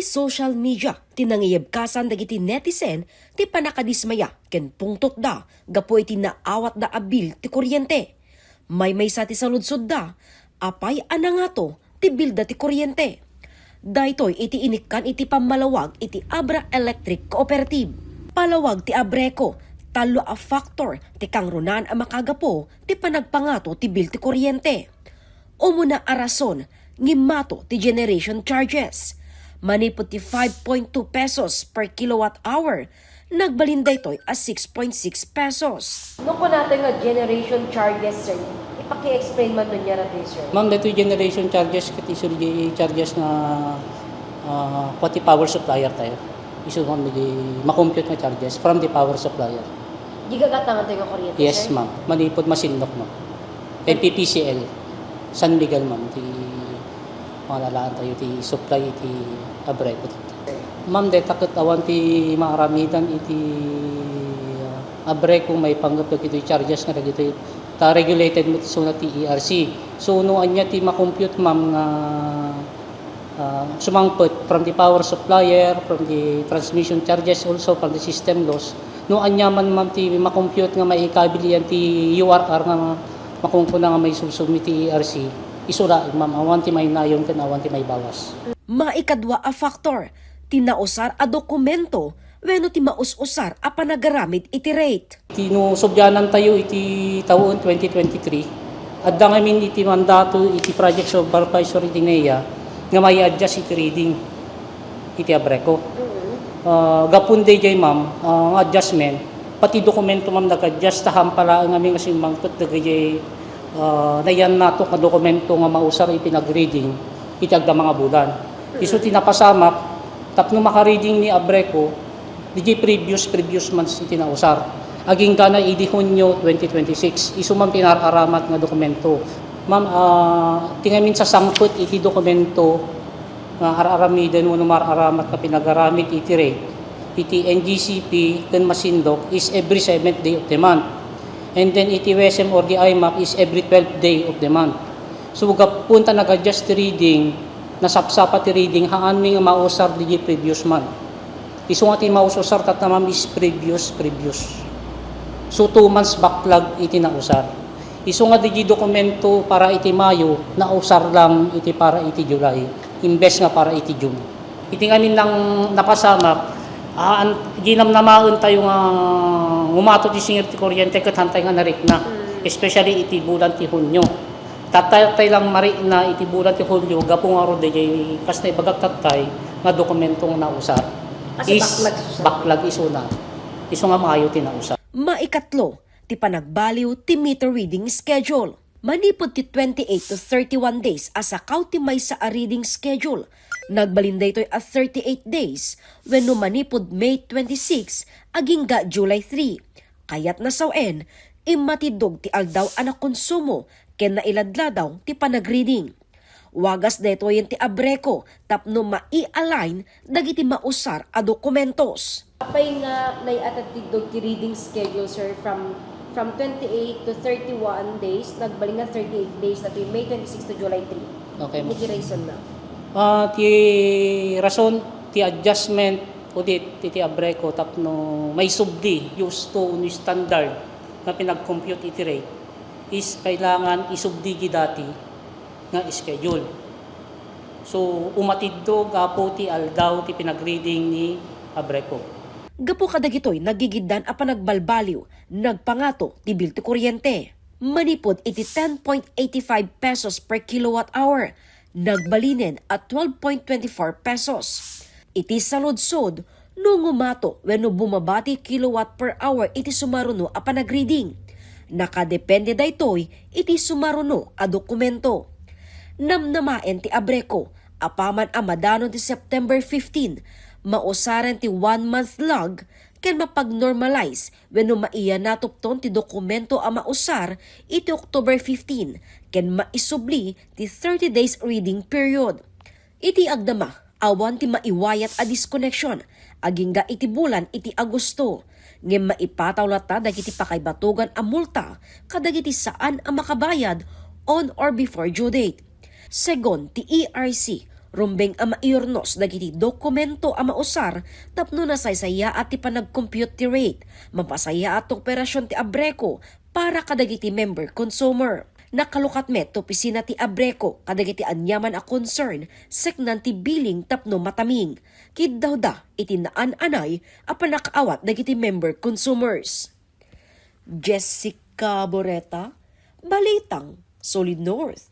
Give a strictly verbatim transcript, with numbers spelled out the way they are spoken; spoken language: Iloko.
Social media ti nangiyebkasan dagiti netizen ti pannakadismaya ken pungtotda gapu iti naawatda a bill ti kuryente. Maymaysa ti saludsodda, apay a nangato ti bilda ti kuryente. Daytoy iti inikkan iti pammalawag iti Abra Electric Cooperative. Palawag ti Abreco, tallo a factor ti kangrunaan a makagapu ti panagpangato ti bill ti kuryente. Umuna a rason, ngimmato ti generation charges. Manipud ti five point two pesos per kilowatt hour, nagbalin daytoy a six point six pesos. No kunatoy nga generation charges, sir, ipaki-explain man no niya daytoy, sir. Ma'am, daytoy generation charges ket isu di charges nga, ah, pati power supplier tayo. Isu, ma'am, di ma-compute nga charges from the power supplier. Di gagatangan tayo nga kuryente, Yes, sir? Ma'am. Manipud masindok, ma'am. N P P C L, San Miguel, ma'am, ti pangalalaan tayo ti supply iti Abreco. Ma'am, deta ket awan ti maaramidan iti, ah, Abreco maipanggep dagitoy charges nga dagitoy ta regulated met isuna ti E R C. So, no anya ti ma-compute, ma'am, nga, ah, sumangpet from the power supplier, from the transmission charges, also from the system loss, no anya man, ma'am, ti ma-compute nga maikabilian ti U R R nga makunkuna nga maisubsubmi ti E R C, isu laeng, ma'am, awan ti mainayon ken awan ti maibawas. Maikadua a factor, ti nausar a dokumento wenno ti maus-usar a panagaramid iti rate. Ti no sublianan tayo iti tawen twenty twenty-three, adda ngamin iti mandato iti project supervisor iti NEA nga mai-adjust iti reading iti Abreco. Mm. Ah, gapun dayjay, ma'am, ah, nga adjustment, pati dokumento, ma'am, nag-adjust ta haanpay laeng ngamin nga simmangpet dagijay, ah, naiyannatok nga dokumento nga mausar iti nag-reading iti agdama nga bulan. Isu ti napasamak tapno maka-reading ni Abreco, dayjay previous, previous months iti nausar. Agingga na idi Hunyo twenty twenty-six, isu man ti naar-aramat nga dokumento. Ma'am, ah, ti ngamin sasangpet iti dokumento nga ar-aramiden wenno maar-aramat nga pinagaramid iti rate iti N G C P ken masindok is every seventh day of the month. And then iti WESM or the I M A C is every twelfth day of the month. So, gapun ta nag-adjust ti reading, nasapsapa ti reading, haanmi nga mausar dayjay previous month. Isu nga ti maus-usar tatta, ma'am, is previous, previous. So, two months backlog iti nausar. Isu nga dayjay dokumento para iti Mayo, nausar lang iti para iti July, imbes nga para iti June. Iti ngamin lang napasamak, ah, an-, ginamnamaen tayo nga ngumato ti singir ti kuryente ket haantay nga narikna, Mm. especially iti bulan ti Hunyo. Tattay lang marikna iti bulan ti Hulyo, gapu ngarud dayjay kas naibagak tattay nga dokumento nga nausar. Kasi is baklag, sir. Baklag isuna. Isu nga maayo ti nausar. Maikatlo, ti panagbaliw ti meter reading schedule. Manipud ti twenty-eight to thirty-one days a sakaw ti maysa a reading schedule, nagbalin daytoy a thirty-eight days, wenno manipud May twenty-six agingga July three. Kayatna sawen, immatiddog ti aldaw a nakonsumo ken nailadladaw ti panagreading. Wagas daytoyen ti Abreco tapno mai-align dagiti mausar a dokumentos. Apay nga nay-a ti tiddog ti reading schedule, sir, from, from twenty-eight to thirty-one days, nagbalin nga thirty-eight days, daytoy May twenty-six to July three. Okay, ma'am. Iti rason na. Ah, ti rason, ti adjustment, ulit, iti Abreco, tapno maisubli, usto, wenno standard nga pinag-compute iti rate, is kailangan isubli ti dati nga schedule. So, umatiddog gapu ti aldaw ti pinagreading ni Abreco. Gapu kadagitoy nagigiddan a panagbalbaliw, nagpangato ti bill ti kuryente. Manipud iti ten point eight five pesos per kilowatt hour, nagbalinen a twelve point twenty four pesos. Iti saludsod, no ngumato wenno bumaba ti kilowatt per hour iti sumaruno a panagreading, nakadepende daytoy iti sumaruno a dokumento. Namnamaen ti Abreco, apaman a madanon ti September fifteen, mausaren ti one-month lag ken mapag-normalize wenno maiyanatupton ti dokumento a mausar iti October fifteen ken maisubli ti thirty days reading period. Iti agdama, awan ti maiwayat a disconnection agingga iti bulan iti Agosto, ngem maipataw latta dagiti pakaibatogan a multa kadagiti saan a makabayad on or before due date. Segun ti E R C, Rumbeng a mairnos dagiti dokumento a mausar tapno nasaysayaat ti panag-compute ti rate, mapasayaat ti operasion ti Abreco para kadagiti member consumer. Nakalukat met ti opisina ti Abreco kadagiti aniaman a concern, seknan ti billing tapno mataming. Kiddawda iti naan-anay a panakaawat dagiti member consumers. Jessica Boreta, Balitang Solid North.